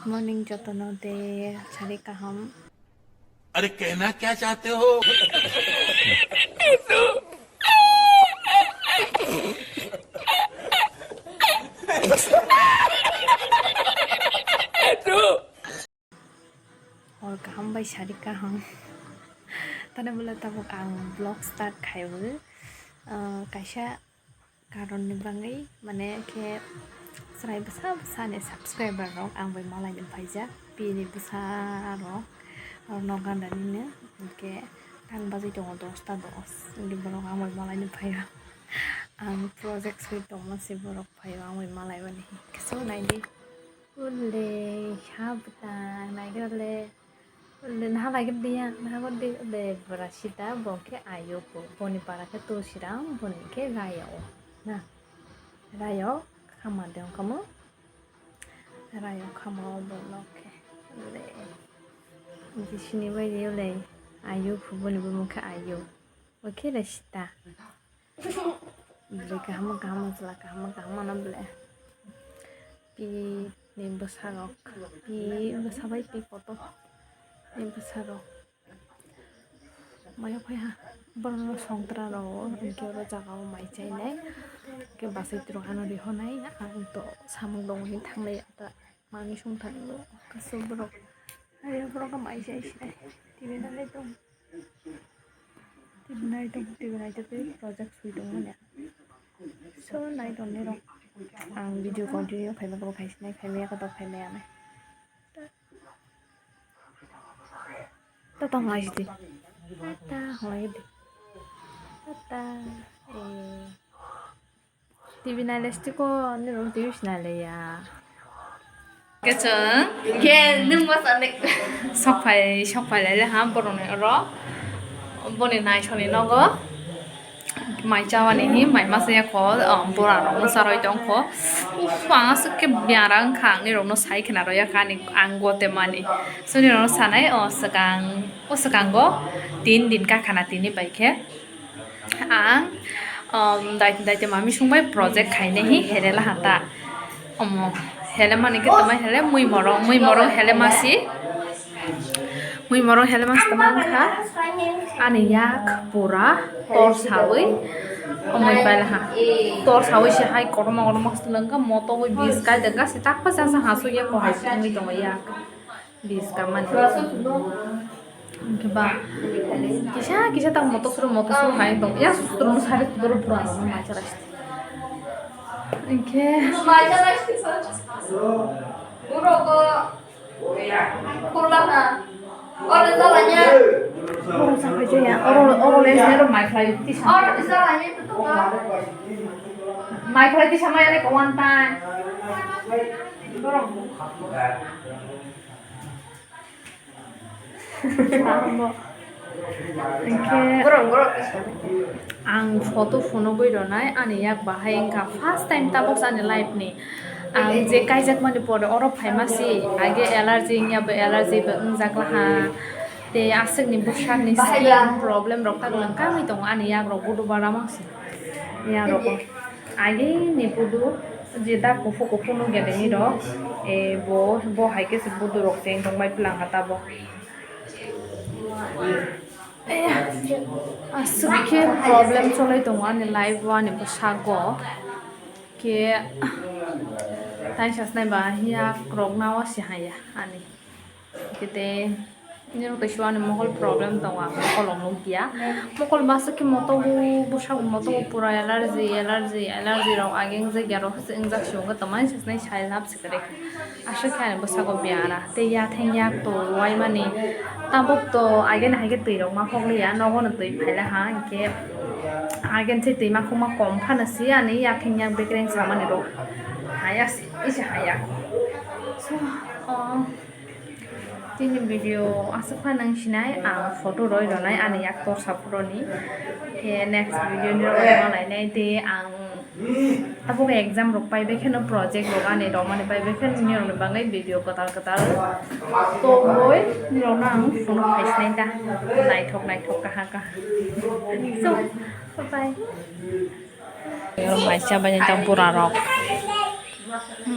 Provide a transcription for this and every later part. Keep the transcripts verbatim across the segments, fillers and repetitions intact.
Morning jotono de sari kaham. अरे कहना क्या चाहते हो? Hor kaham bai sari kaham. Tani bwla tabuk ang vlog start khaiwi, ah, kaisa karon ni bagwi, mane khe chwrai bwsa bwsa ni subscriber rok ang bai malai ni phaijak, bini bwsa rok, oro nok ganda nini, hinkhe tang bajai tongo dosta dos, hinkhe borok ang bai malai ni phaio. Ang project swi tongma se borok phaio ang bai malai mani, khe so naidi. Ule, ha bwtang, naikhe ule, ule, naha bai khe diya, naha bai di, ule, bwra sita, bo khe ayuk, boni para khe Tulsiram, boni khe rayok, na, rayok, khama de wngkha mo, rayok khama o bo nok khe, ule, bisini bai di, ule, ayuk, boni bumung khe ayuk, bo khe le sita. Bwlwi kaham kaham chwla kaham kaham ano bwlwi. Pi ni bwsarok, pi bwsa bai pi kotor ni bwsarok. Maya phai ha, borok no songtra rok o, hinkhe oro jaga o mai chainai, hinkhe bwsai rok ano rihornai, ang to samung dong hinwi thanglai ta. Manwi song thani bo kasu borok. Ari borok mai se se T V nai tong. T V nai tong, T V nai tong, project sui tong manya. So nai tong ni rok. Ang video continue khai ma khai sinai khai ma ka to khai ma. Ta tong lai di. Ta hoi di. Ta eh. T V nailai stiko nirok T V se nailai ya. Kechung, ke nung masa nek. Sokphai, sokphai lai le ha borok ni oro. Boni naisoni nogo. Mai chawani hi, mai masa ya ko, bora rok no charoi tong ko. Uff, ang aswk khe biara wngkha, ang nirok no sai khna rw ya kha ani, ang gote mani. So nirok no sanai, o swkang, o swkango tin din ka khana tini bai khe. Ang, um, dai-, daite mami sungbai project khainai hi hele laha ta. Omo, hele mani khe tongmai hele mui morong, mui morong hele masi. Mui morong hele masi tongmai wngkha. Ani yak pura tor sawi, omoi pai laha. Tor sawi se hai kotorma kotorma swlwng kha, moto wi bis kai dengka se takpa chasa hasuk ya kohai wngwi tongo yak. Bis kamani. Hingke ba kisa kisa tang moto suru moto suru hai tong. Ya suru no sari tuburu pura no mai chara. Hingke. Oro sa phai jaya. Oro, oro le zero mai khlai tisa. Mai khlai tisa mai ani one time. Hingke ang photo phunugwi rwnai ani yak bahai wngkha first time tabok ani life ni. Ang je kaijakmani pore oro phaima si age allergy wngya bo allergy bo wngjak laha. Tei aswkni bwsakni skin problem rok tagwlwng kangwi tongo ani yak rok budu bara mangsi yak rok. Agini budu je dak kuphur kuphur nukya de nini rok, eh, bo, bo hai khe se budu rok cheng tongbai plang kha tabok. Aswk khe problem cholai tongo ani life o, ani bwsago khe taisa snai ba yak rok nao se haya ani. Kete nini tei suani mokol problem tongo, ang mokol rok nukya. Mokol masa khe motogo, bwsabo motogo pura allergy, allergy, allergy rok age wngjakya rok se wngjak se wngkha, tongmani se sinai sai lab se kwrwi kha. Aswk khe ani bwsago biara tei yatheng yak to rwai mani. Tabuk to ageni hai khe twi rok ma phok liya, nogo no twi phai laha, hinkhe ageni se twi ma khukma kom phano si ani yatheng yak bekereng samani rok. Haya se, ise haya. So, oh. Tini video aswk phano wng sinai, ang photo roi rwnai ani yak torsa phuroni. Khe next video ni rok ma lainai tei ang tabuk exam rok paibai kheno project rok ani romani paibai kheno nini rokni bagwi video kwtal kwtal toboi nini rokno ang phunuk phai sinai ta naithok naithok kaha kaha. So, bye bye. Oro mai chabaini ta bura rok.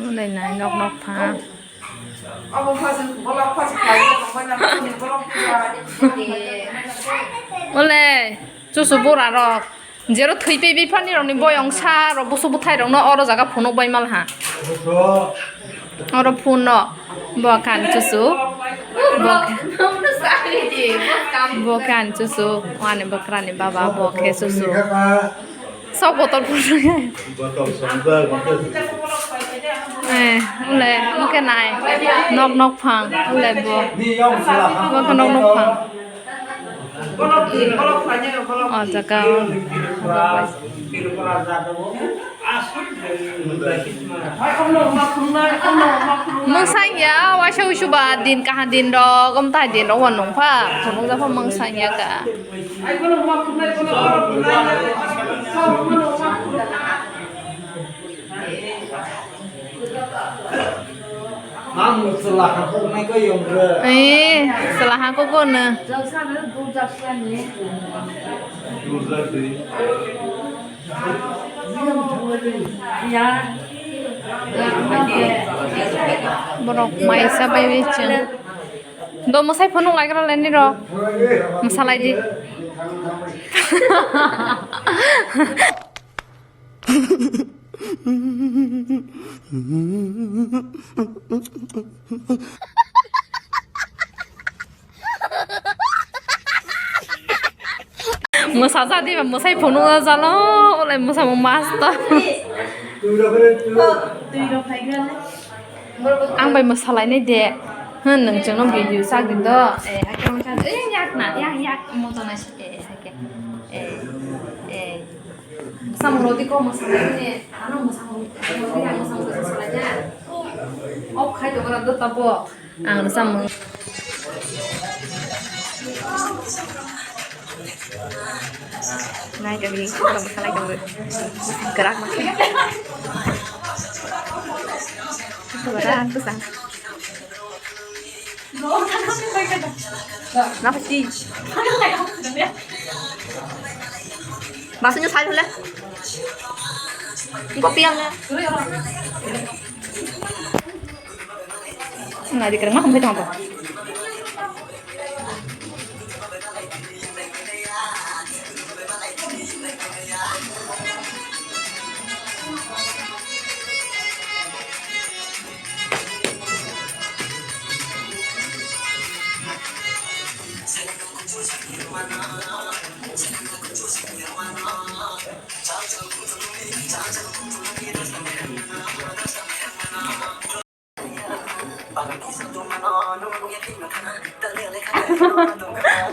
Ulai nai nok nok pha. Ole, chuchu bura rok. Jero thwi pai pai phani rokni boyong sa rok busu bwthai rokno oro jaga phunuk bai mal ha. Oro phunno bo kan chuchu. Bo, bo kan chuchu. Ani bwkrani baba bo khe chuchu. Sok botol phunuk. Eh, ule, oke nai. Nok nok phang, ule bo. Bo khe nok nok phang. O jaga o. Mwsang ya, waisa uisu ba din kaha din rok, omtai din rok wa nungpha. Phunuk japha mwsang ya ka. Ang chwla hakuk nai ko yong re. Eh, chwla hakuk ko no. Borok maisa bai bai chwng. Do mwsai phunuk lai gra le nirok. Mwsalai di. Mwsa jadi ba mwsai phunuk jalo, olai mwsa mo master. Ang bai mwsalainai de. Hwn, nwng chwngno video sak di do. Eh, hakhe wngkha, eh, yak na, yak, yak, moto na si, eh, hakhe. Eh, eh. Mwsamung rodi ko mwsalainai, ano mwsamung rodi, ano mwsamung rodi mwsalainai. Off khai tongma rok do tabo. Ang rwchapmung. Nai tongdi, tong salai tongdi. Kwrak ma khe. Kwrak bwsa. Nang pasti. Basanya sai hole. Kopi ang na. Nai di kereng ma hum tong.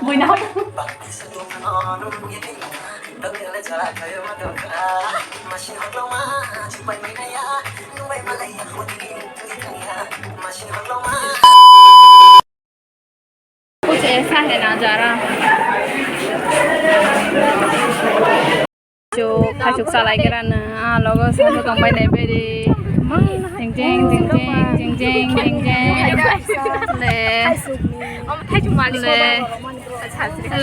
Buina hot. Kuch aisa hai na jara. Chuk, khaisuk salai kera no, ah, logo sabo tong bai nai beri. Jeng jeng, jeng jeng, jeng jeng, jeng jeng. Le. Le.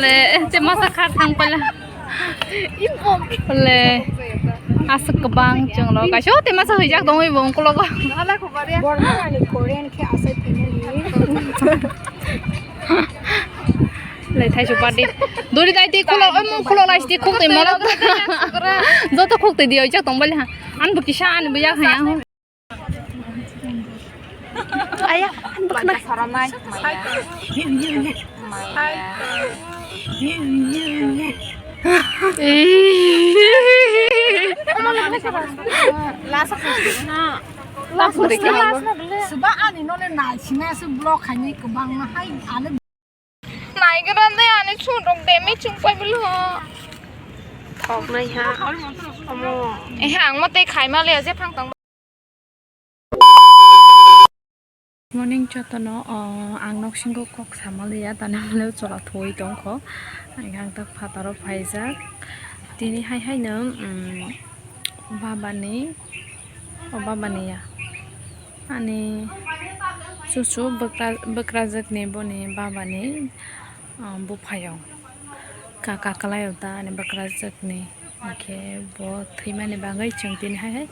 Le, te masa khar thang pala. Le, aswk kwbang chwng rok kaisa o tei masa hwijak tongwi bo ungkologo. Borno ani Korean khe asai phimani. Le, thaisu party. Dori dai tei khulok, oy mung khulok lai tei khuk tei mano. Joto khuk tei di oijak tong bali ha. An bo kisa ani bo yak ha yang. Aya, an bo khna. Saramai. Maya. Maya. Last. Last. Last. Suba ani none nai sina su block khaini kwbang na hai ani. Naigra de ani chudok de mi chungpai bwlw. Thoknai ha. Omo. Eha ang ma tei khaima le je phang tong. Morning jotono, o, ang noksingo kok sama liya, tani hwnwi chola thwi tongkho. Ang tak phataro phaijak. Tini hai haino, um, babani, o, babani ya. Ani chuchu bwkra-, bwkrajwkni boni babani, ah, buphayung kaka kwlaio ta ani bwkrajwkni. Hinkhe bo thwimani bagwi chwng tini hai hai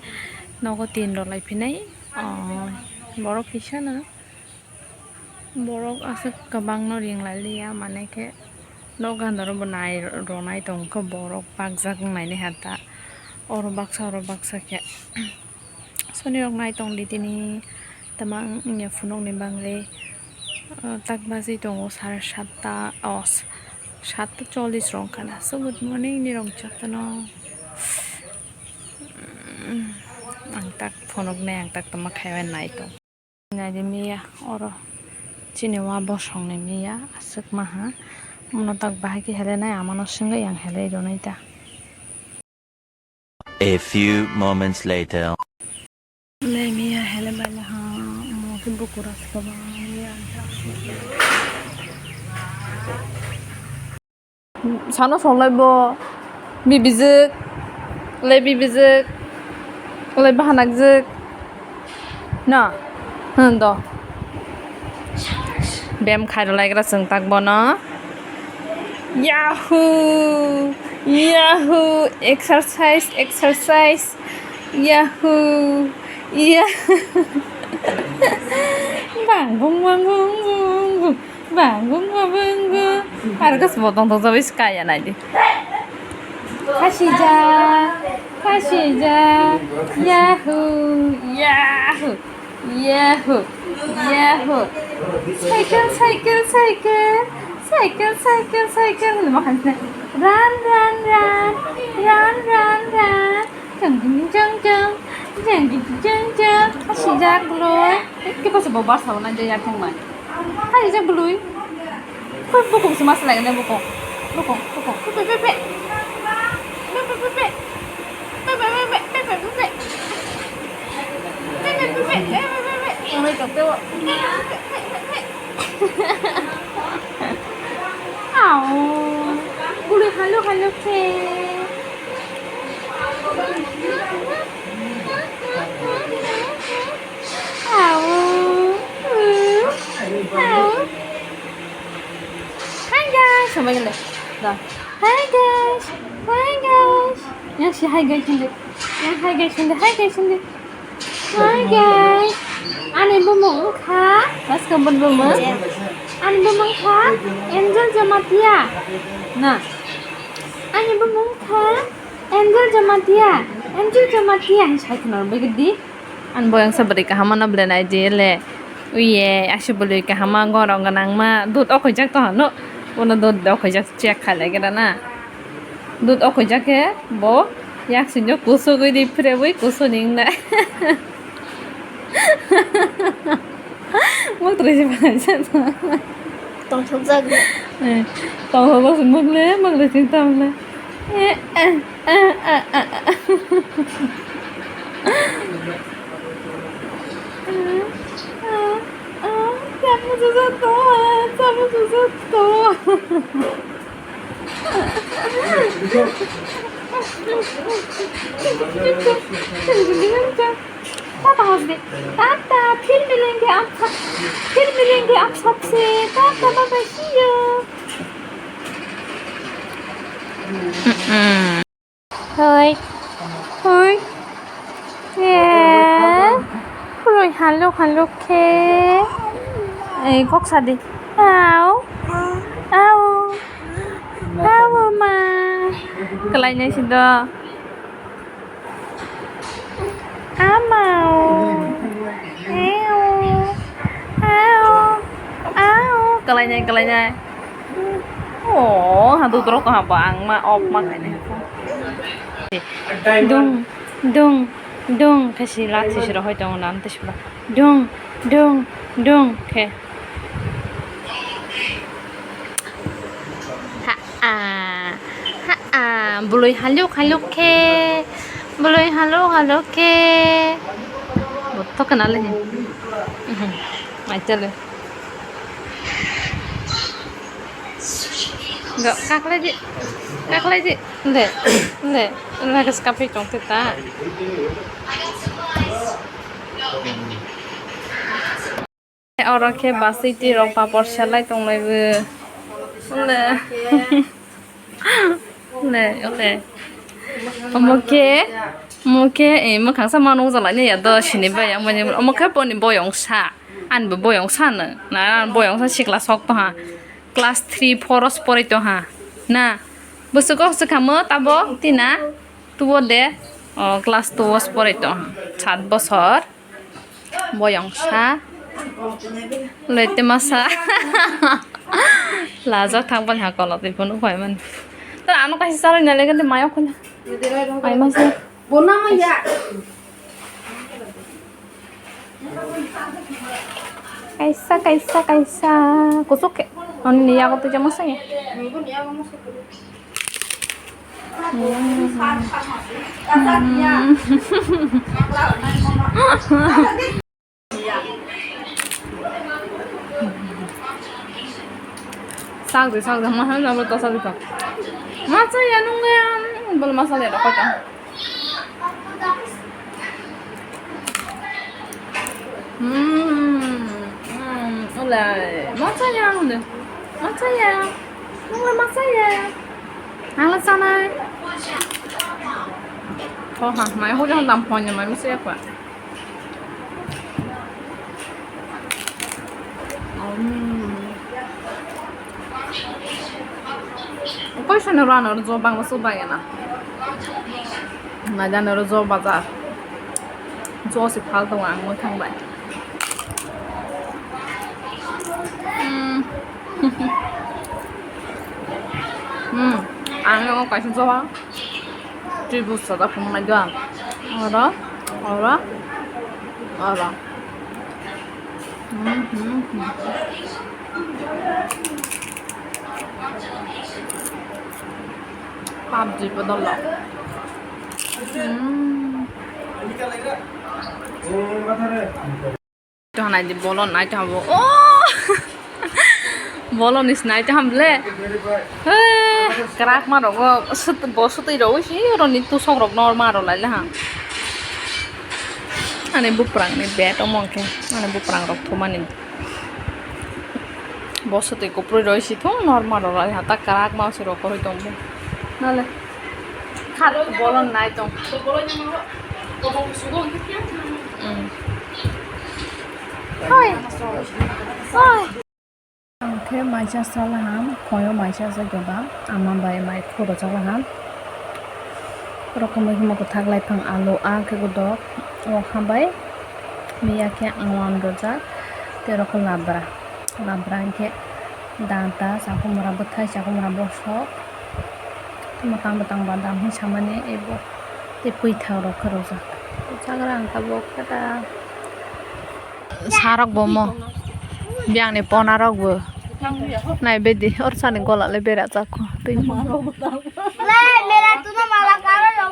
nogo tin rw lai phinai. Ah, borok kisa no Borok aswk kwbangno ring lai liya, mane khe nok gandaro bo nai ronai tongkha, borok bakjak wng naini ha ta, oro baksa, oro baksa khe. Soni rok nai tong di tini, tamang wngya phunukni bagwi. Ah, tak bajwi tongo sare satta, oh, satta chollish rok wngkha na. So, good morning ni rok jotono. Ang tak phunuknai, ang tak tongma khaiwi nai tong. Naidi miya oro chini wa bosongni miya aswk maha. Mono tak bahai khe helenai, amano swngwi ang helei rwnai ta. A few moments later. Le miya hele bai le ha, mo khe bukur as ka ba miya. Sano songlai bo bibijwk, le bibijwk, le bahanakjwk. Na, hwn do. Bem khairolaigra chwng tak bono. Yahoo! Yahoo! Exercise, exercise. Yahoo! Yahoo! Bang bung bang bung bung bung. Bang bung bang bung bung. Aro gas botong tong jabai kaya naidi. Khasijak, khasijak. Yahoo! Yahoo! Yahoo! Yahoo! Cycle, cycle, cycle. Cycle, cycle, cycle. Hwnwi ma khansne. Run, run, run. Run, run, run. Jang, jang, jang, jang. Jang, jang, jang, jang. Khasijak bwlwi. Khe bwsa bo barsa bo nai de yak thangma. Khasijak bwlwi. Koi bukung se mas lai ne bukung. Bukung, bukung. Pe, pe, pe, pe. Pe, pe, pe, pe. Pe, pe, pe, pe. Pe, pe, pe, pe. Pe, pe, pe, pe. Pe, pe, pe, pe. Oi, tok te wo. Pe, pe, pe, pe. Au. Bwlwi halo halo khe. Au. Au. Hi guys. Sampai gele. Dah. Hi guys. Hi guys. Yang si hi guys hindi. Yang hi guys hindi. Hi guys hindi. Hi guys. Ani bumung wngkha. Mas kampun bumung. Ani bumung wngkha Angel Jamatia. Na. Ani bumung wngkha Angel Jamatia. Angel Jamatia. Hai khna bai gidi. Ani boyang sa bwrwi kaham no ble nai di le. Uye asi bwlwi kaham gorok gwnang ma dud okhoijak to hano. Bono dud okhoijak check khalai gira na. Dud okhoijak khe bo yaksingno kusugwi di phrebwi kusuning nai. Mok twrwi se phaisa. Tongthokjak. Eh, tongthokjak se mok le, mok le sing tong le. Eh, eh, eh, eh, eh, eh. Tamo susa to, tamo susa to. Tata hosde. Tata, phir milenge aap sab, phir milenge aap sabse. Tata, bye bye, see you. Hoi. Hoi. Ya. Puroi haluk haluk khe. Ei, kok sadi. Au. Au. Au, ma. Kelainai sido. Amao. Eo. Ao. Ao. Kelainai, kelainai. Oh, hantu trok ha ba ang ma op ma kainai. Dung, dung, dung khe si lak si siro hoi tongo nan te sibra. Dung, dung, dung khe. Ha a, ha a, bwlwi haluk haluk khe, bwlwi haluk haluk khe. Bothok kana le. Ai chale. Go, kaklai di, kaklai di, le, le, le, gas kapi tong te ta. Oro khe basui twi rok papor selai tong lai bo. Le, le, le. Omo khe, omo khe, eh, mwkhang sama nung jalai ni ya do sini bai ya, omo khe boni boyong sa. Ani bo boyong sa no. Na, ani boyong sa sikla sok to ha. Class three, four os porai to ha. Na. Bwswk kok swkha mo tabo tina. Tubo de. O, class two os porai to ha. Sat bosor. Boyong sa. Lete masa. Lajak thang bani ha kolok twi phone uphai mani. Tara ano kaisa salai na lekha de mayo khuna. Ai masa. Bona maya. Kaisa, kaisa, kaisa. Kusuk ke. Oni ni yago tu jama saya. Sak de, sak de, masa na bolo tosa de. Masa ya nung ya, bolo masa le rokoi ta. Hmm, hmm, ulai, masa ya nung de, masa ya, nung le masa ya, nang le sanai. Oh ha, mai ho jang dam phone ya mai masa ya kwa. Koi sano rano ro jo bangma su bai na. Na jano ro jo bazar. Jo si phal tongo ang mwkhang bai. Hmm. Hmm. Ang no kaisa jo ba. Twi busa da phung nai do. Oro, oro, oro. Hmm, hmm, hmm. Pabji bo dolo. Hmm. Ito nai di bolon nai tamo. Oh! Bolon is nai tamo le. Eh, krak ma rogo sut bo sutwi rogo si roni tusok rok nor ma ro lai le ha. Ani buprang ni bed omo khe ani buprang rok thumani. Bo sutwi kuprwi roi si thung nor ma ro lai ha ta krak ma si rok roi tong bo. Nale. Khat bolon nai tong. Mm. Hoi. Hoi. Ang khe maisa sala ham, khoyo maisa sa keba, ama bai mai khoro sala ham. Rokomoi himo kwthak lai phang alu a khe godok, o ha bai miya khe ang wan rojak, te rokom labra, labra hwnkhe danta, chakhumra bwthai, chakhumra bosok. Tamo tang bwtang badam hwn samani ebo tei pwithak rok khe rwjak. Chagra ang tabuk khe ta. Sarok bo mo. Biyang ni pona rok bo. Nai bedi or sani gola le berajak kho. Twi. Le, mera tu na mala karo lo.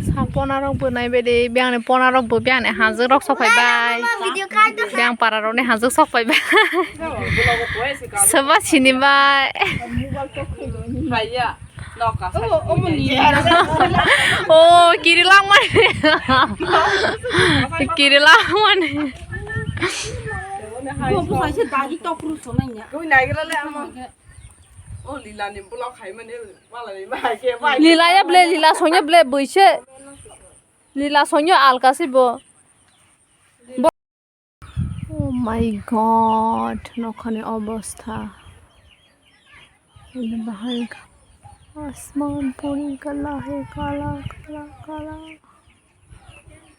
Sa pona rok bo nai bedi, biyang ni pona rok bo, biyang ni hanjwk rok sok phai bai. Mama video khai to. Biyang para rok ni hanjwk sok phai bai. Soba sini bai. Haiya, noka. Oh, kiri lang mani. Kiri lang mani. Bo, bo, sai se dagi tokru sonai ya. Kau nai gila le ama. O Lila ni vlog khai mani, mala ni bahai khe bai. Lila ya ble, Lila songya ble, buise. Lila songya alka si bo. Bo- Oh my God, nokhani obostha. Ini bahai ka-, asman puri kala hai, kala, kala, kala.